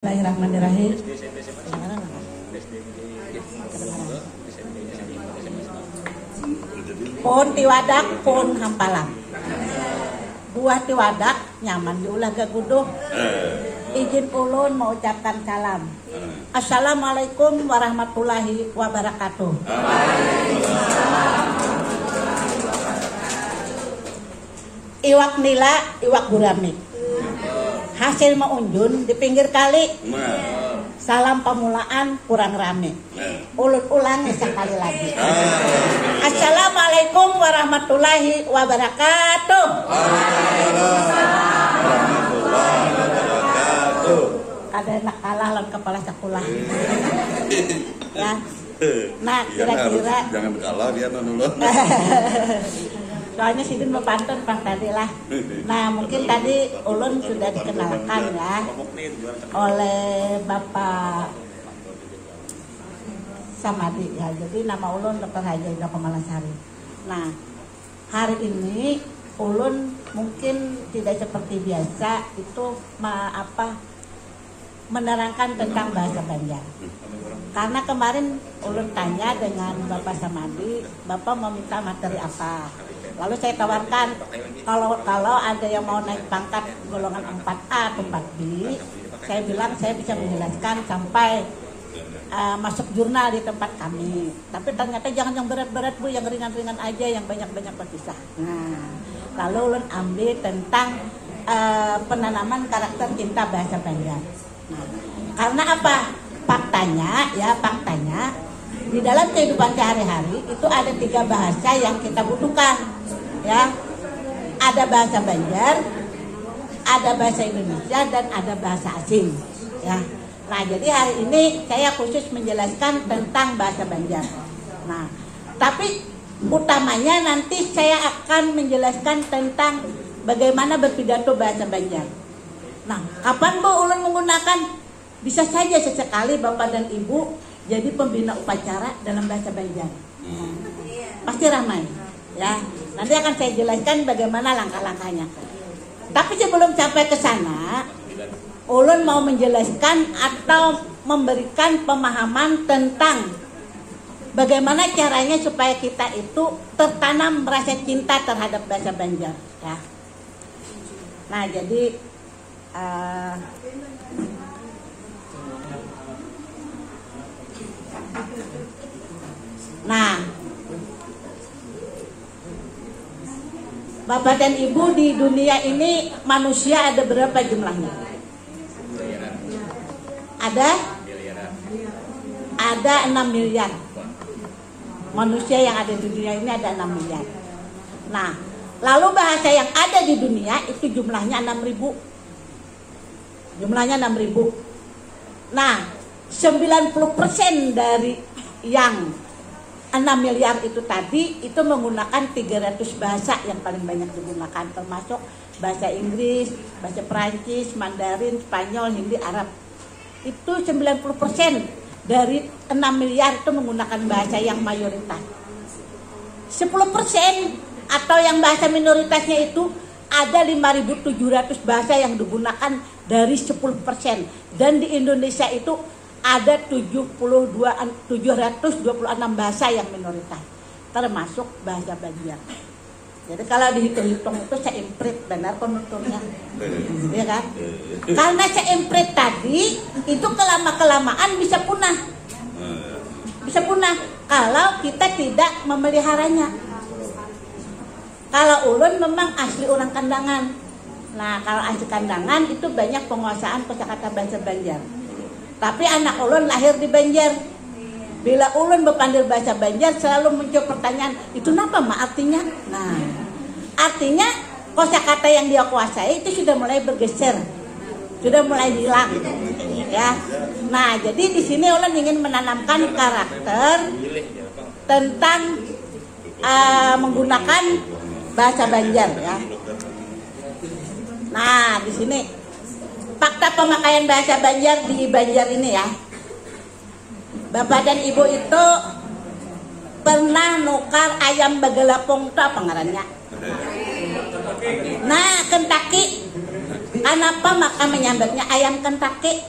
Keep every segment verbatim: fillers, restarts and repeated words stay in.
Bismillahirrahmanirrahim. Pohon tiwadak, pohon hampalam. Buah tiwadak nyaman diulah gaguduh. Izin ulun maucapkan salam. Assalamualaikum warahmatullahi wabarakatuh. Iwak nila, iwak gurami. Hasil maunjun di pinggir kali. Nah. Salam pamulaan kurang rami. Nah. Ulun ulangi sakali lagi. Ah. Assalamualaikum warahmatullahi wabarakatuh. Waalaikumsalam warahmatullahi wabarakatuh. Kada enak kalah lawan kepala sekolah. Ya. Nah, iya, nah, kira-kira harus jangan kalah dia non ulun. Soalnya sidin mau pantun pang tadi lah. Nah, mungkin tadi ulun sudah dikenalkan ya oleh Bapak Samadi ya. Jadi nama ulun doktor Haja Indah Komalasari. Nah, hari ini ulun mungkin tidak seperti biasa itu ma- apa menerangkan tentang bahasa Banjar. Karena kemarin ulun tanya dengan Bapak Samadi, Bapak meminta materi apa? Lalu saya tawarkan, kalau kalau ada yang mau naik pangkat golongan empat A atau empat B, saya bilang saya bisa menjelaskan sampai uh, masuk jurnal di tempat kami. Tapi ternyata jangan yang berat-berat, Bu, yang ringan-ringan aja, yang banyak-banyak berkisah. Nah, lalu ulun ambil tentang uh, penanaman karakter cinta bahasa Banjar. Nah, karena apa? Faktanya, ya, faktanya di dalam kehidupan sehari-hari itu ada tiga bahasa yang kita butuhkan, ya. Ada bahasa Banjar, ada bahasa Indonesia, dan ada bahasa asing, ya. Nah, jadi hari ini saya khusus menjelaskan tentang bahasa Banjar. Nah, tapi utamanya nanti saya akan menjelaskan tentang bagaimana berpidato bahasa Banjar. Nah, kapan, Bu, ulun menggunakan? Bisa saja sesekali Bapak dan Ibu jadi pembina upacara dalam bahasa Banjar. Hmm. Pasti ramai, ya. Nanti akan saya jelaskan bagaimana langkah-langkahnya. Tapi sebelum sampai ke sana, ulun mau menjelaskan atau memberikan pemahaman tentang bagaimana caranya supaya kita itu tertanam rasa cinta terhadap bahasa Banjar, ya. Nah, jadi uh, nah, Bapak dan Ibu, di dunia ini manusia ada berapa jumlahnya? Ada? Ada enam miliar. Manusia yang ada di dunia ini ada enam miliar. Nah, lalu bahasa yang ada di dunia itu jumlahnya enam ribu. Jumlahnya enam ribu. Nah, sembilan puluh persen dari yang enam miliar itu tadi itu menggunakan tiga ratus bahasa yang paling banyak digunakan, termasuk bahasa Inggris, bahasa Perancis, Mandarin, Spanyol, Hindi, Arab. Itu sembilan puluh persen dari enam miliar itu menggunakan bahasa yang mayoritas. Sepuluh persen atau yang bahasa minoritasnya itu ada lima ribu tujuh ratus bahasa yang digunakan dari sepuluh persen. Dan di Indonesia itu ada tujuh puluh dua, tujuh ratus dua puluh enam bahasa yang minoritas, termasuk bahasa Banjar. Jadi kalau dihitung-hitung itu seimprit benar penuturnya. Ya kan? Karena seimprit tadi itu kelama-kelamaan bisa punah. Bisa punah kalau kita tidak memeliharanya. Kalau ulun memang asli orang Kandangan. Nah, kalau asli Kandangan itu banyak penguasaan kosakata bahasa Banjar. Tapi anak ulun lahir di Banjar. Bila ulun bepandir bahasa Banjar selalu muncul pertanyaan, "Itu napa ma artinya?" Nah, artinya kosakata yang dia kuasai itu sudah mulai bergeser. Sudah mulai hilang. Ya. Nah, jadi di sini ulun ingin menanamkan karakter tentang uh, menggunakan bahasa Banjar ya. Nah, di sini fakta pemakaian bahasa Banjar di Banjar ini ya. Bapak dan Ibu itu pernah nukar ayam begelapung itu apa ngarannya? Nah, Kentucky. Kenapa maka menyambatnya ayam Kentucky?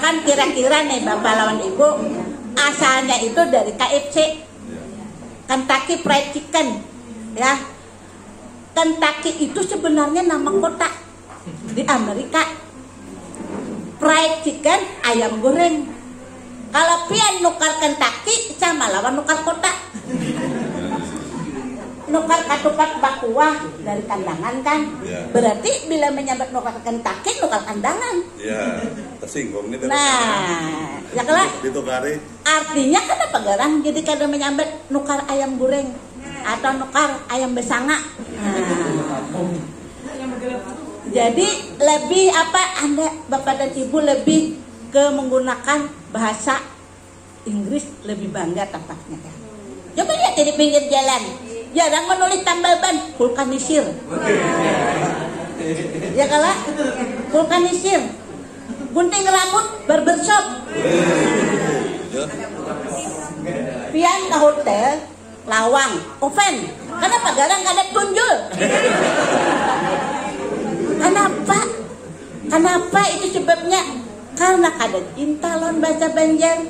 Kan kira-kira nih Bapak lawan Ibu, asalnya itu dari K F C, Kentucky Fried Chicken, ya. Kentucky itu sebenarnya nama kota di Amerika. Fried chicken, ayam goreng. Kalau pian nukar Kentucky sama lawan nukar kota. Nukar katupat bakuah dari Kandangan kan? Ya. Berarti bila menyambat nukar Kentucky, nukar Kandangan. Ya, tersinggung nih. Nah, ya kalau ditukari. Artinya kenapa garang jadi kada menyambat nukar ayam goreng atau nukar ayam besanga? Nah. Jadi lebih apa, anda Bapak dan Ibu lebih ke menggunakan bahasa Inggris lebih bangga tampaknya, ya. Coba lihat di pinggir jalan, jarang menulis tambal ban, vulkanisir. Ya kala? Vulkanisir. Gunting rambut, barbershop. Pian ke hotel, lawang, oven. Kenapa garang kada tunjul? Kenapa? Kenapa itu sebabnya? Karena kada cinta lawan bahasa Banjar.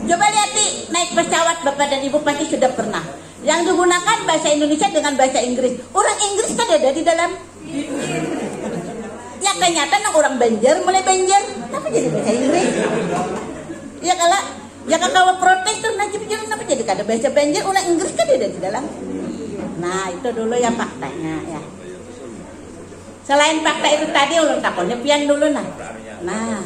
Coba lihat di naik pesawat, Bapak dan Ibu pasti sudah pernah. Yang digunakan bahasa Indonesia dengan bahasa Inggris. Orang Inggris kada ada di dalam. Ya, kenyataan orang Banjar mulai Banjar. Kenapa jadi bahasa Inggris? Ya kala? Ya kawa protes tuh, nah, jujur, kenapa jadi kada bahasa Banjar, orang Inggris kada ada di dalam. Nah, itu dulu ya faktanya, ya. Selain fakta itu tadi, ulun takoni pian dulu, nah. Nah,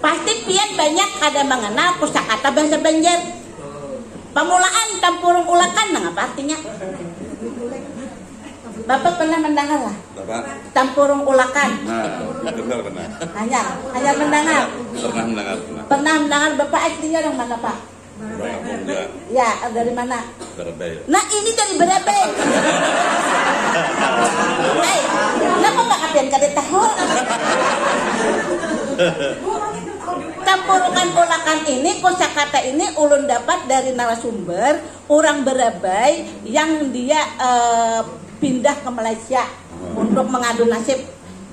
pasti pian banyak kada mengenal kosakata bahasa Banjar. Pamulaan tampurung ulakan, nah, apa artinya? Bapak pernah mendengar lah? Bapak? Tampurung ulakan. Nah, benar, benar. Hanyar, hanyar mendengar. Pernah mendengar, pernah. Pernah mendengar, Bapak aslinya orang mana, Pak? Berabai. Ya, dari mana? Berabai. Nah, ini dari Berabai. Hei, kenapa Pak Kapian kada tahu? Tampurukan ulakan ini, kosakata ini ulun dapat dari narasumber orang Berabai yang dia, eh, pindah ke Malaysia untuk mengadu nasib.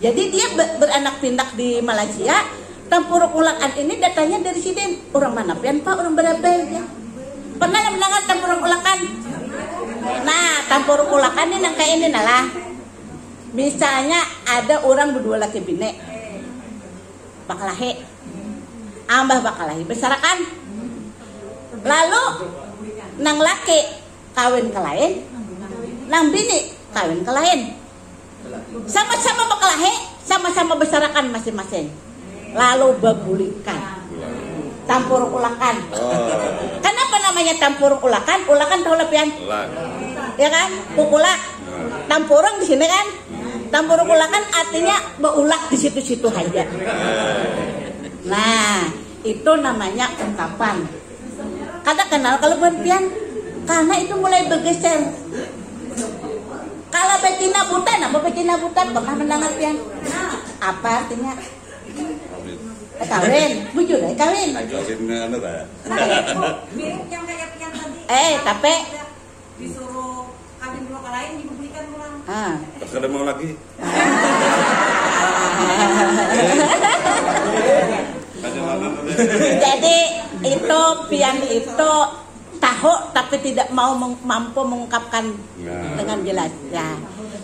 Jadi dia be-, beranak pinak di Malaysia, tampuruk ulakan ini datangnya dari sidin. Orang mana pian, Pak? Orang Berabai, ya. Pernah lah mendengar tampuruk ulakan? Nah, tampuruk ulakan ni nang kaya ini nah lah. Misalnya ada orang bedua laki bini bakalahi. Ambah bakalahi besarakan. Lalu nang laki kawin ke lain, nang bini kawin ke lain. Sama-sama bakalahi, sama-sama besarakan masing-masing. Lalu babulikan. Tampuruk ulakan. Oh. Kenapa namanya tampuruk ulakan? Ulakan tahu lah pian? Ulak. Ya kan? Kukulak. Tampurung di sini kan? Tampuruk ulakan artinya beulak di situ-situ aja. Nah, itu namanya ungkapan. Kada kenal kalau buhan pian, karena itu mulai bergeser. Kalau becina buta, napa becina buta? Pernah mendengar pian? Apa artinya? Eh, kawin, bujur eh, kawin. Kawin anu ta? Mirip yang kayak pian tadi. Eh, tapi disuruh kawin dua kali lain, dibubulikan pulang. Ah. Terus kada mau lagi. Kada mau nonton. Jadi itu pian itu tahu tapi tidak mau meng-, mampu mengungkapkan. Nah. Dengan jelas. Ya.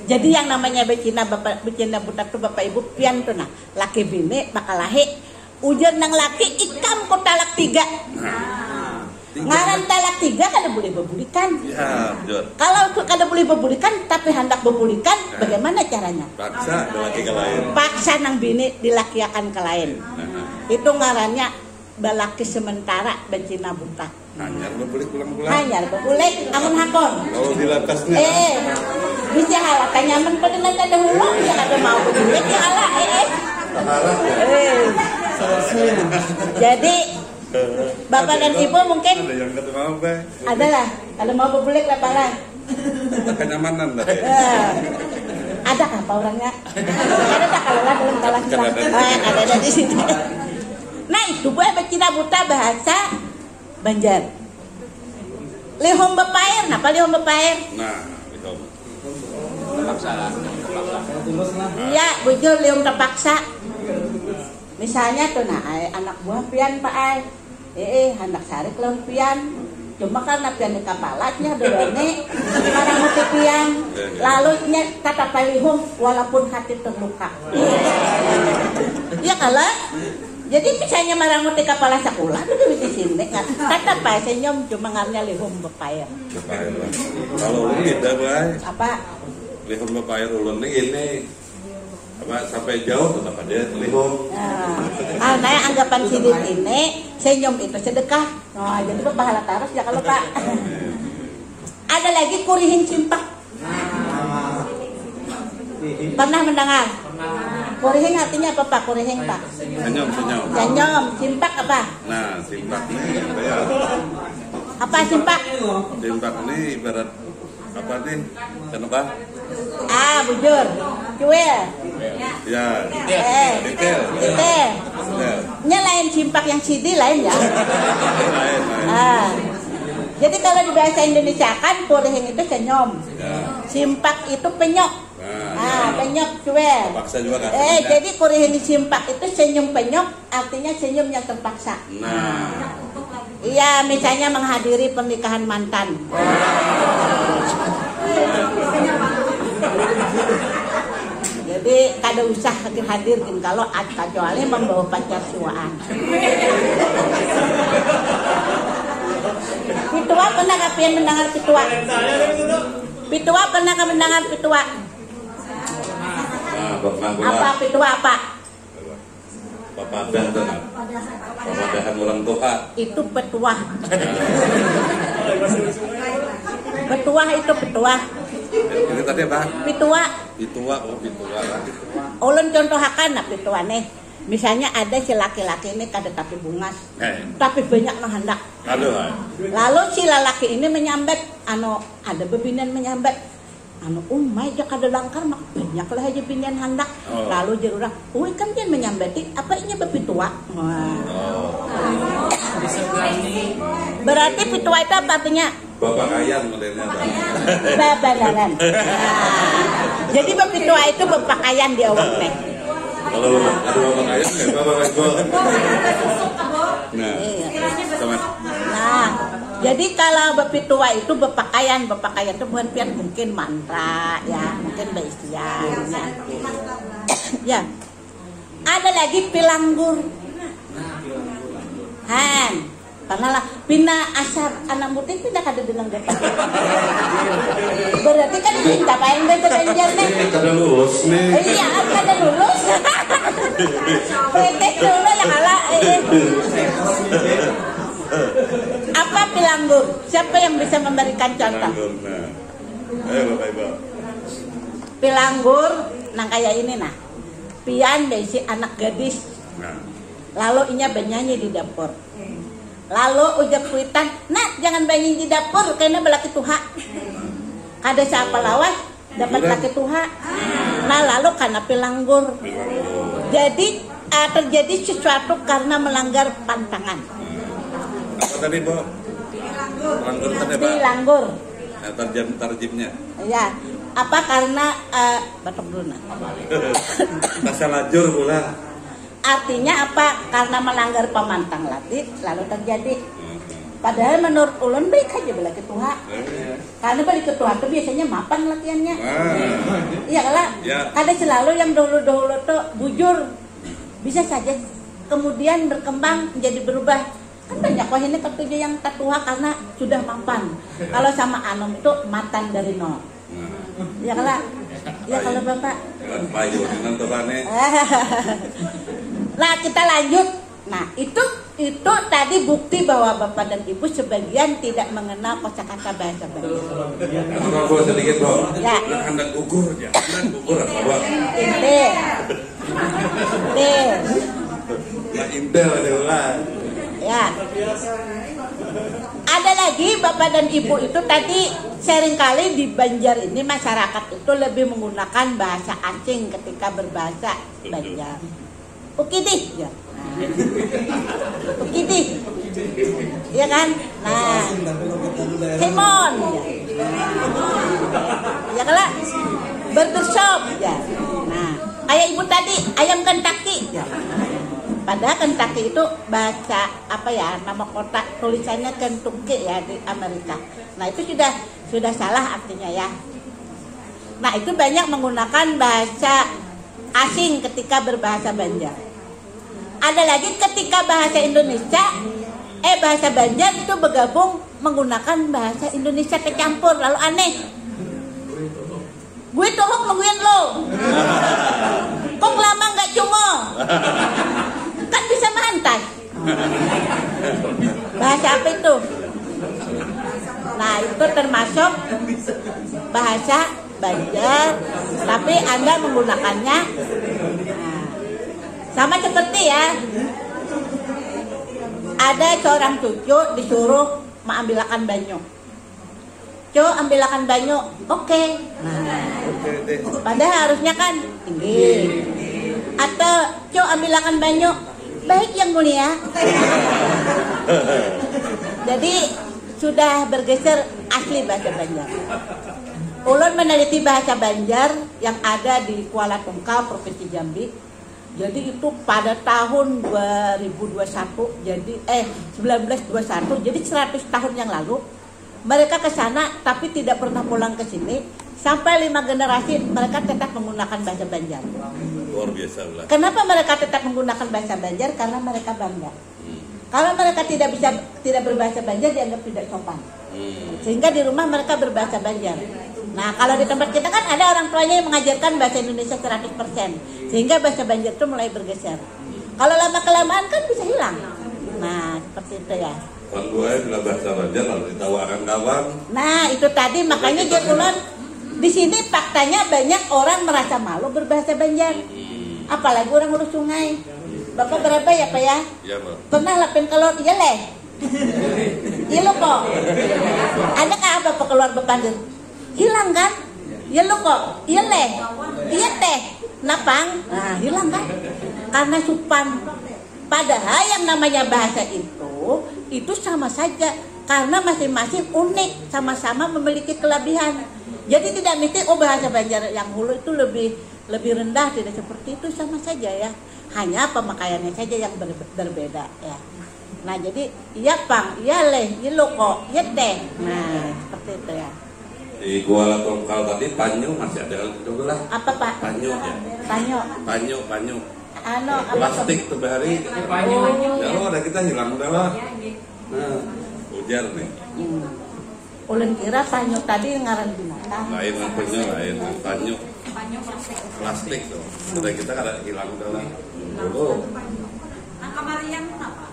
Jadi yang namanya becina bapak, becina buta tuh bapak ibu pian tuh nah, laki bini bakalahi. Ujar nang laki, ikam ku talak tiga. Nah, tiga. Ngaran talak tiga kada boleh bebulikan. Ya, betul. Kalau tu kada boleh bebulikan, tapi handak bebulikan, ya, bagaimana caranya? Paksa laki ke lain. Paksa nang bini dilakiakan ke lain. Nah. Itu ngarannya balaki sementara becina buta. Hanyar bebulik pulang-pulang. Hanyar bebulik, amun hakon. Kalau di latasnya. Eh, bisa hala tanyaman pada nang kada hulung, bisa kada mau bebulik, ya hala, eh, eh. Taharat, ya? Eh. Jadi, Bapak dan Ibu mungkin ada yang kada mau, Bay. Ada lah, kada mau bebulik lah, parah. Kenyamanan tadi. Eh. Ada apa orangnya? Ada tak kalau lah, belum kalah. Kada ada di sini. Ah, kada ada di sini. Nah, itu buah becina buta bahasa Banjar. Lihum bepair, napa lihum bepair? Nah, lihum. Terpaksa lah, terpaksa. Iya, bujur lihum terpaksa. Misalnya tuh nah ai, anak buah pian Pak ai. Eh, eh, handak sarik lawan pian. Cuma karena pian di kapala nya dulu ni maranguti pian. Lalu nya tatap ai lihum walaupun hati terluka. Iya kala? Jadi misalnya maranguti kapala sekolah tuh di sini kan. Tatap ai senyum cuma ngarnya lihum bepair. Bepair lah. Kalau ulun beda, Bay. Apa? Lihum bepair ulun nih ini. Apa, sampai jauh tetap aja lihum. Nah, nah, nah, anggapan sidin ini senyum itu sedekah. Nah, jadi berpahala terus ya kalau Pak. Ada lagi kurihin cimpak. Pernah mendengar? Kurihin artinya apa Pak? Kurihin Pak? Senyum, senyum. Senyum, cimpak apa? Nah, cimpak nih apa ya? Apa cimpak? Cimpak nih ibarat apa nih? Kenapa? Ah, bujur. Cuil. Ya. Eh. Detail. Detail. Detail. Nya lain cimpak yang sidi lain ya. Lain, lain. Ah. Jadi kalau di bahasa Indonesia kan kurihin itu senyum. Ya. Cimpak itu penyok. Nah, ah, ya. Penyok cuil. Terpaksa juga kan? Eh, jadi kurihin cimpak itu senyum penyok, artinya senyum yang terpaksa. Nah. Iya, misalnya menghadiri pernikahan mantan. Jadi kada usah hadir-hadir gin kalau ad-, kecuali membawa pacar suaan. Pitua pernah kah pian mendengar pitua? Pitua pernah kah mendengar pitua? Nah, pernah pula. Apa pitua apa? Papadah tu nah. Papadahan orang tuha. Itu petuah. Petuah itu petuah. Ini tadi apa? Pitua. Pitua, oh pitua lah. Ulun contohakan nah pitua nih. Misalnya ada si laki-laki ini kada tapi bungas, eh, tapi banyak nang handak. Aduh, ah. Lalu si lalaki ini menyambat, anu, ada bebinian menyambat, anu, umai ja kada langkar, mak banyak lah aja binian handak. Oh. Lalu jar urang, ui kan pian menyambati, apa inya bapitua? Wah. Oh. Berarti pitua itu apa artinya? Bapakaian modelnya, Bang. Babanaran. Jadi bapitua itu bapakaian di awak teh. Kalau ada bapakaian, ya, bapak ibu. Nah, iya. Sama. Nah, jadi kalau bapitua itu bapakaian, bapakaian itu bukan pian mungkin mantra ya, mungkin baisian ya. Ya. Ada lagi pilanggur. Han, pernah lah. Pina asar anak muda pina kada denang dapat. Berarti kan ini apa yang beda Banjar nih? Ini kada lulus nih. Iya, kada lulus. Kritis dulu lah kala. Eh. Apa pilanggur? Siapa yang bisa memberikan contoh? Pilanggur, nah. Ayo, Bapak Ibu. Pilanggur nang kayak ini nah. Pian baisi anak gadis. Nah. Lalu inya bernyanyi di dapur. Lalu ujar kuitan, "Nak, jangan bernyanyi di dapur, kena belaki tuha." Kada siapa lawas dapat laki tuha. Nah, lalu kana pilanggur. Jadi, ah, terjadi sesuatu karena melanggar pantangan. Apa tadi, Bu? Pilanggur tadi, Pak? Pilanggur. Nah, tarjam, tarjimnya. Ya, apa karena, eh, batuk dulu nah. Rasa lajur pula. Artinya apa? Karena melanggar pamantang lati, lalu terjadi. Padahal menurut ulun baik aja belaki tuha. Iya. Karena belaki tuha tuh biasanya mapan latihannya. Ah. Iya kala? Ya. Kada selalu yang dahulu-dahulu tuh bujur. Bisa saja kemudian berkembang menjadi berubah. Kan banyak wahini ketujuh yang tertua karena sudah mapan. Kalau sama Anom itu matan dari nol. Nah. Ya kala? Ya kala Bapak. Payu, payu, nang tuh, Pak, nih. Nah, kita lanjut. Nah, itu itu tadi bukti bahwa Bapak dan Ibu sebagian tidak mengenal kosakata bahasa Banjar. Nah, Bro, sedikit, Bro. Ya. Nah, hendak gugur ya. Hendak gugur apa, Bro? Inti. Nih. Nah, intel ada ulah. Ya. Ada lagi Bapak dan Ibu itu tadi seringkali di Banjar ini masyarakat itu lebih menggunakan bahasa asing ketika berbahasa Banjar. Ukidih, ya. Ukidih. Ya kan? Nah. Himon, ya. Ya kala? Burger shop, ya. Nah, kayak ibu tadi, ayam Kentucky, ya. Padahal Kentucky itu bahasa apa ya, nama kota, tulisannya Kentucky ya di Amerika. Nah, itu sudah sudah salah artinya ya. Nah, itu banyak menggunakan bahasa asing ketika berbahasa Banjar. Ada lagi ketika bahasa Indonesia, eh, bahasa Banjar itu bergabung menggunakan bahasa Indonesia tercampur, lalu aneh. Gue tuhuk nungguin lo. Kok lama nggak cungol? Kan bisa mantas. Bahasa apa itu? Nah, itu termasuk bahasa Banjar, tapi Anda menggunakannya, nah, sama seperti ya, ada seorang cucu disuruh mengambilakan banyu. "Cu, ambilakan banyu." "Oke." Nah, padahal harusnya kan, "Inggih." Atau, "Cu, ambilakan banyu." "Baik, Yang Mulia." Jadi, sudah bergeser asli bahasa Banjar. Ulun meneliti bahasa Banjar yang ada di Kuala Tungkal, Provinsi Jambi. Jadi, itu pada tahun dua ribu dua satu, jadi, eh, sembilan belas dua satu, jadi seratus tahun yang lalu, mereka ke sana tapi tidak pernah pulang ke sini. Sampai lima generasi mereka tetap menggunakan bahasa Banjar. Luar biasa lah. Kenapa mereka tetap menggunakan bahasa Banjar? Karena mereka bangga. Hmm. Kalau mereka tidak bisa, tidak berbahasa Banjar, dianggap tidak sopan. Hmm. Sehingga di rumah mereka berbahasa Banjar. Nah, kalau di tempat kita kan ada orang tuanya yang mengajarkan bahasa Indonesia seratus persen, sehingga bahasa Banjar itu mulai bergeser. Kalau lama kelamaan kan bisa hilang. Nah, seperti itu ya. Kan gue bila bahasa Banjar lalu ditawarkan kawan. Nah, itu tadi makanya dia pulang. Di sini faktanya banyak orang merasa malu berbahasa Banjar. Hmm. Apalagi orang Hulu Sungai. Bapak berapa ya, Pak ya? Iya, Pak. Pernah lah pen keluar, "Iya leh." "Iya lo kok." Ada kah apa keluar bepandir? Hilang kan? "Iya lo kok." "Iya leh." "Iya teh." Napang? Nah, hilang kan? Karena supan. Padahal yang namanya bahasa itu, itu sama saja. Karena masing-masing unik, sama-sama memiliki kelebihan. Jadi tidak mesti, "Oh, bahasa Banjar yang Hulu itu lebih lebih rendah," tidak seperti itu, sama saja ya. Hanya pemakaiannya saja yang ber- berbeda ya. Nah, jadi, "Iya pang, iya leh, iya lo kok, iya teh." Nah, seperti itu ya. Di Kuala Tungkal tadi panyu masih ada lagi tu lah. Apa, Pak? Panyu ya. Panyu. Panyu, panyu. Anu, apa tuh? Plastik tu bahari. Panyu. Oh. Ya lo ada kita hilang dah lah. Nah, ujar nih. Hmm. Ulun kira panyu tadi ngaran binatang. Lain lah panyu, lain lah panyu. Plastik tu. Sudah kita kada hilang dah lah. Dulu. Nah, kamarian tu apa?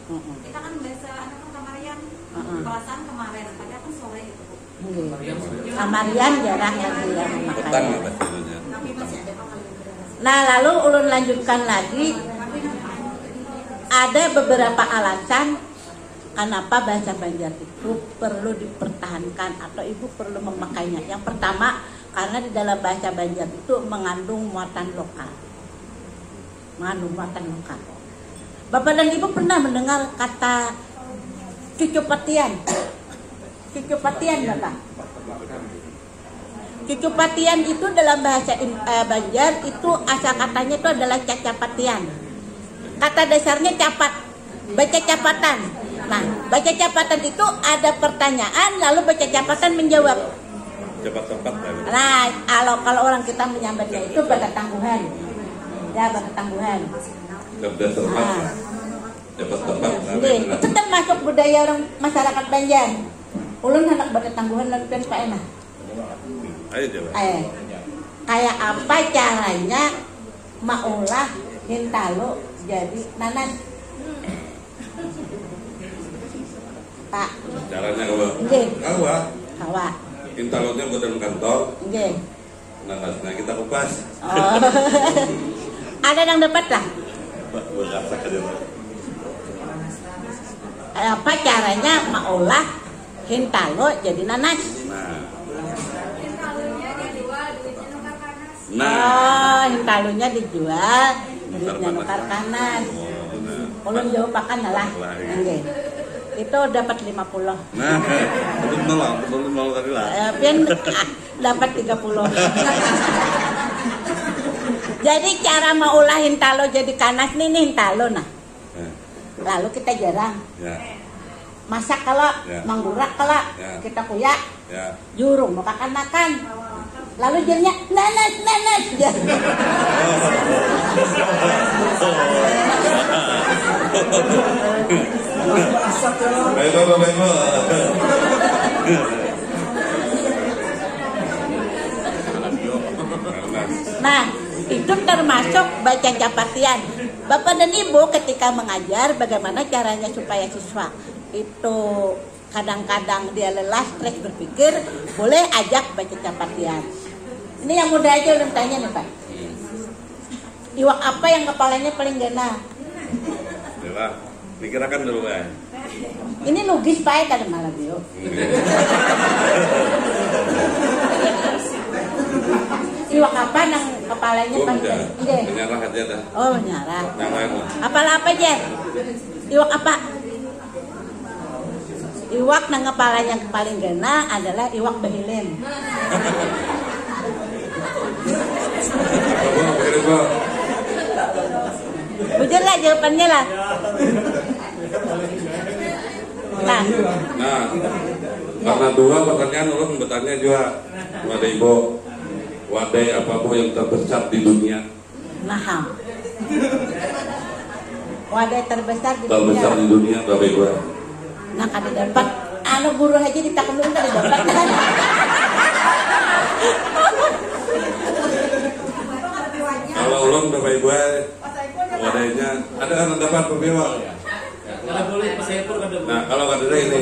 Mm-mm. Kita kan biasa, anu kan kamarian. Mm-mm. Perasaan kemarin, padahal kan sore itu, Bu. Iya. Kamarian jarang lagi yang memakai. Petang lah bahasa Indonesia. Tapi masih ada kamarian. Nah, lalu ulun lanjutkan lagi. Ada beberapa alasan kenapa bahasa Banjar itu perlu dipertahankan atau ibu perlu memakainya. Yang pertama, karena di dalam bahasa Banjar itu mengandung muatan lokal. Mengandung muatan lokal. Bapak dan Ibu pernah mendengar kata cucupatian? Cucupatian, Bapak? Cucupatian itu dalam bahasa In- eh, Banjar itu asal katanya itu adalah cacapatian. Kata dasarnya capat, baca capatan. Nah, baca capatan itu ada pertanyaan lalu baca capatan menjawab. Cepat tempat lah. Nah, kalau kalau orang kita menyambatnya itu bertetangguhan. Ya, bertetangguhan. Cerdas tempat. Nah. Cepat tempat. Nggih, itu termasuk budaya orang masyarakat Banjar. Ulun handak bertetangguhan lawan pian, Pak, ya, nah. Ayo coba. Eh, kayak apa caranya maulah hintalu jadi nanas? Pak. Caranya kawa. Nggih. Kawa. Kawa. Hintalunya buatan kantong. Nggih. Nanasnya kita kupas. Oh. Ada yang dapat lah? Berasa aja, Pak. Apa caranya maulah hintalu jadi nanas? Nah. Nah. Oh, hintalunya dijual, duitnya nukar kanas. Oh, nah. Ulun jauh pakan lah. Lah, iya. Nggih. Itu dapat lima puluh. Nah, ulun nol, ulun nol tadi lah. Eh, pian, ah, dapat tiga puluh. Jadi cara maulah hintalo jadi kanas nih, nih hintalo nah. Ya. Lalu kita jarang. Ya. Masak kala, ya, manggurak kala, ya, kita kuyak. Ya. Jurung mau kakan-makan. Lalu jadinya nanas, nanas. Baik, Bapak, Bapak, Ibu. Nah, itu termasuk baca capatian. Bapak dan Ibu ketika mengajar, bagaimana caranya supaya siswa itu kadang-kadang dia lelah, stres berpikir, boleh ajak baca capatian. Ini yang muda aja ulun tanya nih, Pak. Iwak apa yang kepalanya paling ganal? Yalah, pikirakan dulu, eh. Ini logis, Pak, kada malah bio. Iwak apa nang kepalanya paling ganal? Menyerah aja dah. Oh, menyerah. Apa lah apa, Jer? Iwak apa? Iwak nang kepalanya paling ganal adalah iwak behilin. Bujur lah jawabannya lah. Nah. Nah, karena dua pertanyaan, ulun bertanya juga kepada Ibu. Wadai apa, Bu, yang terbesar di dunia? Nah, wadai terbesar di dunia. Terbesar di dunia, Bapak Ibu. Nah, kada dapat. Anu, guru aja ditakun dulu, kada dapat. Kalau ulun, Bapak Ibu, wadainya ada, ada dapat, Bapak Ibu. Nah, kalau kada ada ini,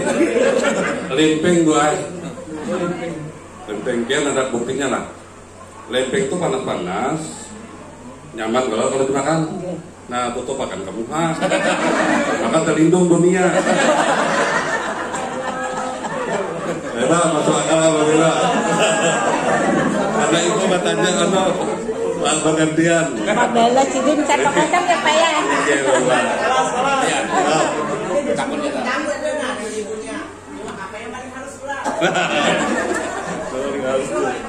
limping, Bu, ai. Limping, pian ada buktinya lah. Lempeng tu panas-panas, nyaman kalo, kalo dimakan. Nah, tutup akan ka muha. Maka telindung dunia. Hebat, masuk akal apabila. Karena itu batanya, anu, pas bagantian. Pabala sidin satu kosong ya, Pak, ya? Iya, Bapak. Nah.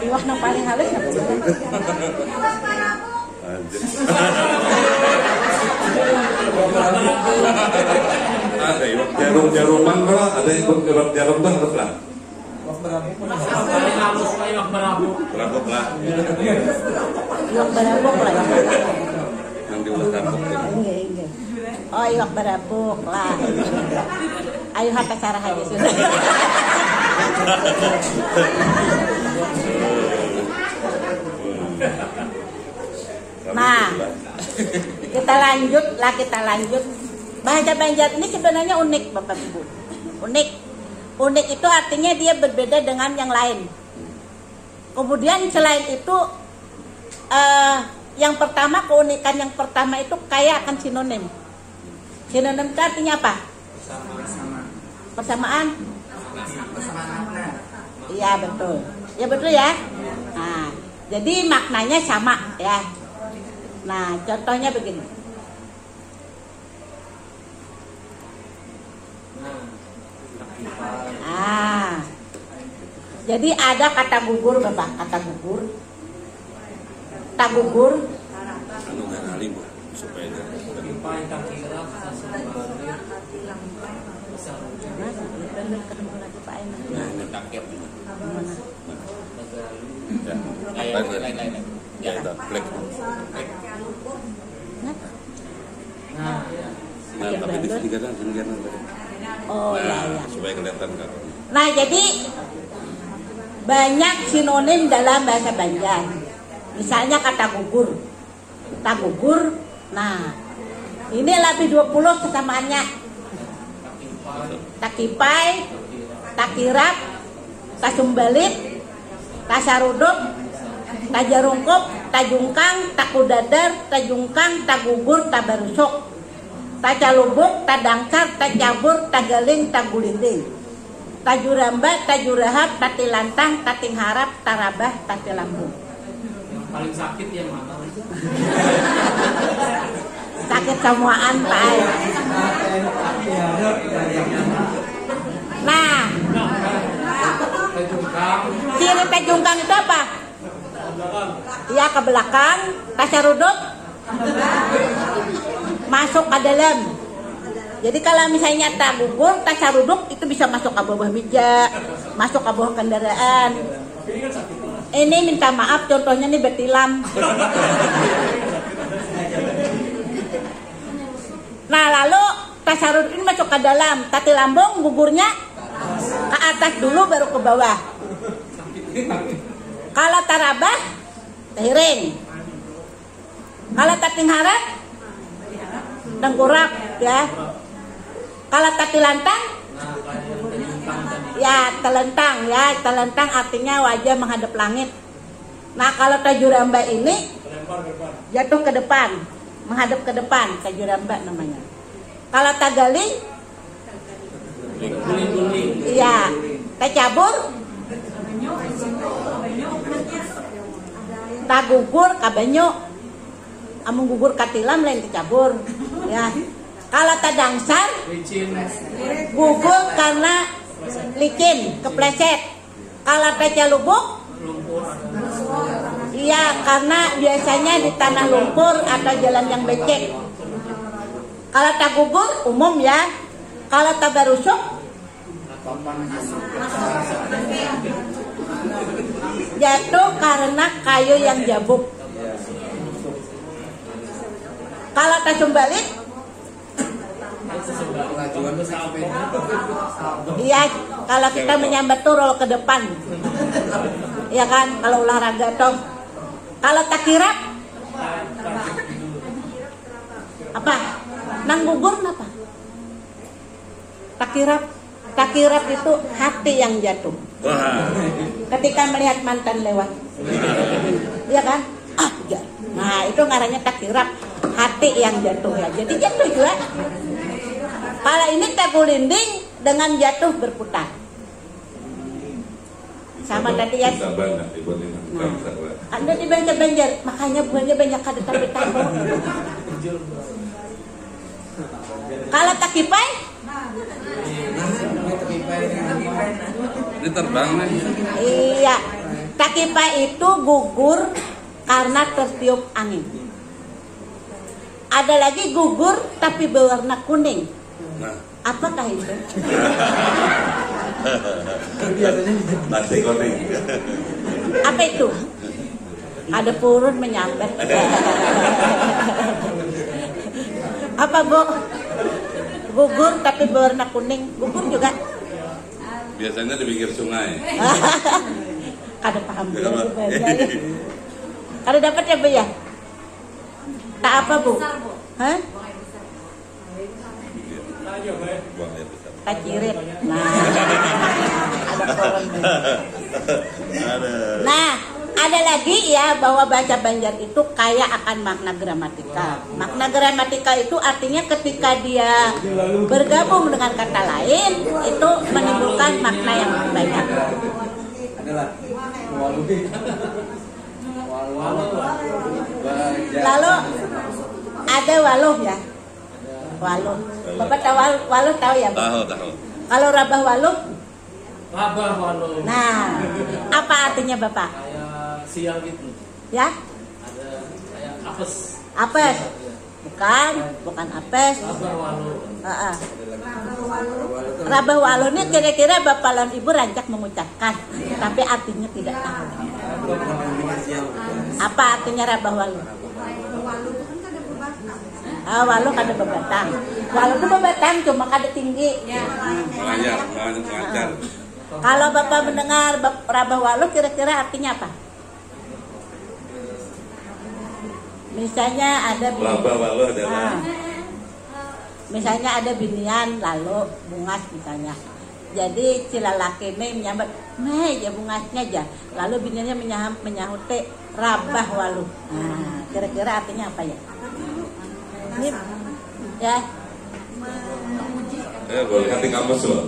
Iwak nang paling halus napa? Anjir. Ada iwak jarum-jaruman kalo, ada iwak, iwak jarum tuh halus lah. Paling halus lah iwak barabuk. Barabuk lah. Iwak barabuk lah. Nang diulah barabuk ya. Iya, iya. Oh, iwak barabuk lah. Ayo, hata sarah aja sudah. Nah, kita lanjut lah, kita lanjut. Bahasa Banjar ini sebenarnya unik, Bapak Ibu. Unik. Unik itu artinya dia berbeda dengan yang lain. Kemudian selain itu, eh, yang pertama, keunikan yang pertama itu kaya akan sinonim. Sinonim itu artinya apa? Persamaan. Iya, betul. Ya, betul ya. Nah, jadi maknanya sama ya. Nah, contohnya begini. Ah. Jadi ada kata gugur, Bapak, kata gugur. Tagugur. Anu, ganali, Bu, supaya jangan. Nah, ini takir. Mana? Ya. Lain, lain, lain, lain. Ya, udah, klik. Klik. Nah, tapi di sini kadang, sini kadang. Oh, nah, ya, ya. Supaya kelihatan kan. Nah, jadi banyak sinonim dalam bahasa Banjar. Misalnya kata gugur. Tagugur. Nah, ini lebih dua puluh kesamaannya. Takipai, takirap, tasumbalit, tasarudup, tajarungkup, tajungkang, takudadar, tajungkang, tagugur, tabarusuk, tacalubuk, tadangsar, tacabur, tagaling, tagulinding, tajuramba, tajurahap, tatilantang, tatingharap, tarabah, tatilambung. Yang paling sakit yang mana? Sakit samuaan, Pak ai. Nah, ciri tajungkang itu apa? Ya, ke belakang, tasaruduk, masuk ke dalam. Jadi kalau misalnya tagugur, tasaruduk, itu bisa masuk ke bawah meja, masuk ke bawah kendaraan. Ini minta maaf, contohnya nih betilam. Nah, lalu tasaruduk ini masuk ke dalam, tatilambung gugurnya ke atas dulu baru ke bawah. Kalau tarabah, tahiring. Kalau tatingharap, tengkurap, ya. Kalau tatilantang, ya, telentang, ya. Telentang artinya wajah menghadap langit. Nah, kalau tajuramba ini jatuh ke depan, menghadap ke depan, tajuramba namanya. Kalau tagaling, iya, tacabur, tagugur ka banyu. Amun gugur ka tilam lain tacabur, ya. Kalau tadangsar, gugur karena licin, kepleset. Kalau tacalubuk, iya, karena biasanya di tanah lumpur atau jalan yang becek. Kalau tagugur, umum, ya. Kalau tabarusuk, jatuh karena kayu yang jabuk. Kalau tasumbalit, iya, kalau kita menyambat tuh roll ke depan. Iya kan, kalau olahraga tuh. Kalau takirap, apa? Nang gugur napa? Takirap. Takirap itu hati yang jatuh. Wah. Ketika melihat mantan lewat. Iya kan? Ah, ja-, nah, itu ngarannya takirap, hati yang jatuh, ya. Jadi jatuh juga. Kalau ini tagulinding dengan jatuh berputar. Sama tadi, ya. Bisa banget, Ibu, nih, nah, bisa banget. Anda di Banjar-Banjar, makanya buahnya banyak kada tapi tahu. Kalau takipai? Ini terbang nih. Iya. Takipai itu gugur karena tertiup angin. Ada lagi gugur tapi berwarna kuning. Nah. Apakah itu? Nasi kuning. Apa itu? Ada purun menyambat. Apa, Bu? Gugur tapi berwarna kuning. Gugur juga. Biasanya di pinggir sungai. Kada paham juga. Kada dapat ya, Bu, ya? Tak apa, Bu? Hah? Buang air besar. Tacirit. Nah, ada koron. Nah, ada lagi, ya, bahwa bahasa Banjar itu kaya akan makna gramatikal. Makna gramatikal itu artinya ketika dia bergabung dengan kata lain, itu menimbulkan makna yang banyak. Lalu ada waluh, ya. Waluh. Bapak tahu wal-, waluh tahu ya, Pak? Tahu, tahu. Kalau rabah waluh? Rabah waluh. Nah, apa artinya, Bapak? Kayak sial gitu. Ya? Ada kayak apes. Apes. Iya. Bukan, bukan apes. Rabah waluh. Heeh. Rabah waluh ni kira-kira Bapak lawan Ibu rancak mengucapkan, tapi artinya tidak tahu. Apa artinya rabah waluh? Ah, waluh kada bebatang. Waluh tu bebatang, cuma kada tinggi. Melayar, melayar, melancar. Kalau Bapak mendengar bab-, rabah waluh, kira-kira artinya apa? Misalnya ada bini. Rabah waluh adalah. Ah. Misalnya ada binian, lalu bungas misalnya. Jadi si lalaki ni menyambat, "Meh," ja bungasnya ja. Lalu biniannya menyaham-, menyahuti, "Rabah waluh." Nah, kira-kira artinya apa, ya? Ini, ya. Eh, boleh, nanti kamus loh.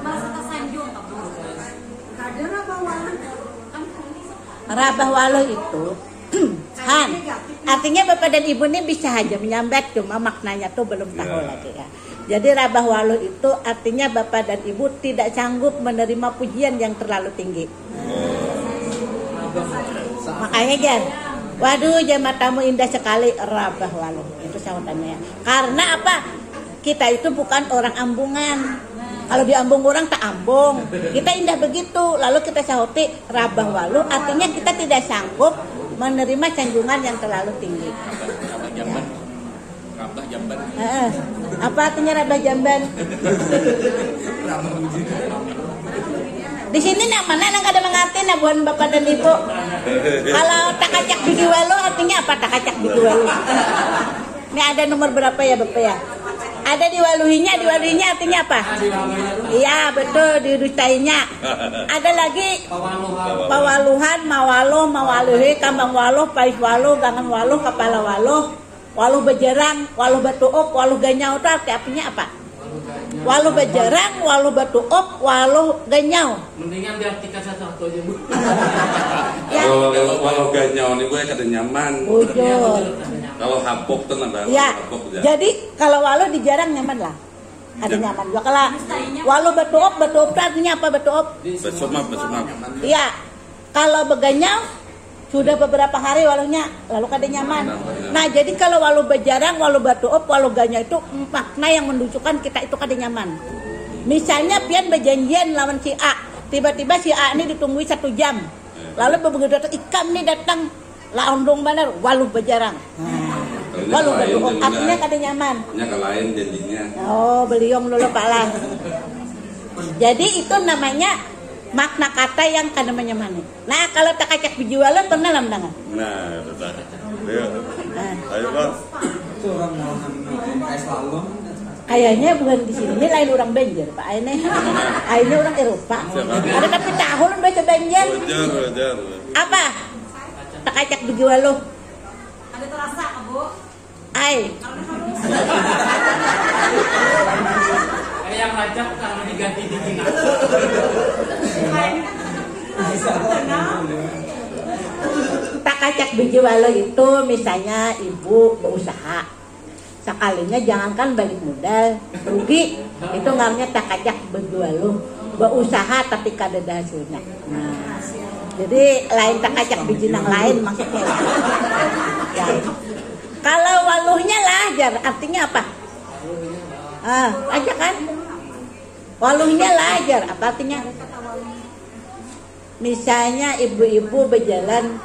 Merasa tersanjung, Pak Bos. Rabah waluh itu, Han, artinya Bapak dan Ibu ni bisa haja menyambat, cuma maknanya tu belum tahu lagi, ya. Jadi rabah waluh itu artinya bapak dan ibu tidak sanggup menerima pujian yang terlalu tinggi. Makanya jar, waduh, jar matamu indah sekali, rabah waluh. Itu sahutannya. Karena apa? Kita itu bukan orang ambungan. Kalau diambung orang tak ambung. Kita indah begitu. Lalu kita sahuti rabah waluh, artinya kita tidak sanggup menerima sanjungan yang terlalu tinggi. Rabah jamban. Heeh. Apa artinya rabah jamban? Di sini nang mana nang kada mengerti, nah, buhan bapak dan ibu? Kalau takacak bigi waluh artinya apa, takacak bigi waluh? Ini ada nomor berapa ya, bapak ya? Ada diwaluhinya, diwaluhinya artinya apa? Iya, betul, diuducainya. Ada lagi pawaluhan, mawaluh, mawaluhi, kambang waluh, pais waluh, gangan waluh, kepala waluh. Waluh bajarang, waluh batuup, waluh ganyau tu arti apinya apa? Waluh bajarang, waluh batuup, waluh ganyau. Mendingan diartikan satu-satu aja, Bu. Ya. Kalau waluh, waluh ganyau ni, Bu, ya, kada nyaman. Bujur. Kalau habuk tu nang, ya, habuk ja. Jadi kalau waluh dijarang nyaman lah. Ada nyaman juga kalau waluh batuup, batuup tu artinya apa, batuup? Basumap, basumap. Iya. Kalau baganyau, sudah beberapa hari waluhnya, lalu kada nyaman. Nah, jadi kalau waluh bajarang, waluh batuup, waluh ganyau itu makna yang menunjukkan kita itu kada nyaman. Misalnya pian bajanjian lawan si A, tiba-tiba si A ini ditunggui satu jam. Lalu begitu datang, ikam ni datang, laundung banar, waluh bajarang. Nah, waluh batuup, artinya kada nyaman. Nya ka lain janjinya. Oh, beliung dulu palang. Jadi itu namanya makna kata yang kada menyamani. Nah, kalau takacak biji waluh pernah lah mendengar? Nah, betul. Ayo. Nah. Ayo, Bang. Itu orang mau ngambil es balon. Kayaknya bukan di sini, ini lain orang Banjar, Pak. Ini, ini orang Eropa. Siapa? Ada tapi tahu lah bahasa Banjar. Wajar, wajar. Apa? Takacak biji waluh. Ada terasa, Bu? Ai. Ada yang ngajak karena diganti di Cina. Takacak biji waluh itu misalnya ibu berusaha. Sekalinya jangankan balik modal, rugi. Itu ngarannya takacak biji waluh. Berusaha tapi kada ada hasilnya. Nah, jadi lain takacak biji nang lain maksudnya. Ya. Kalau waluhnya lah jar, artinya apa? Ah, aja kan? Waluhnya lah jar, apa artinya? Misalnya ibu-ibu berjalan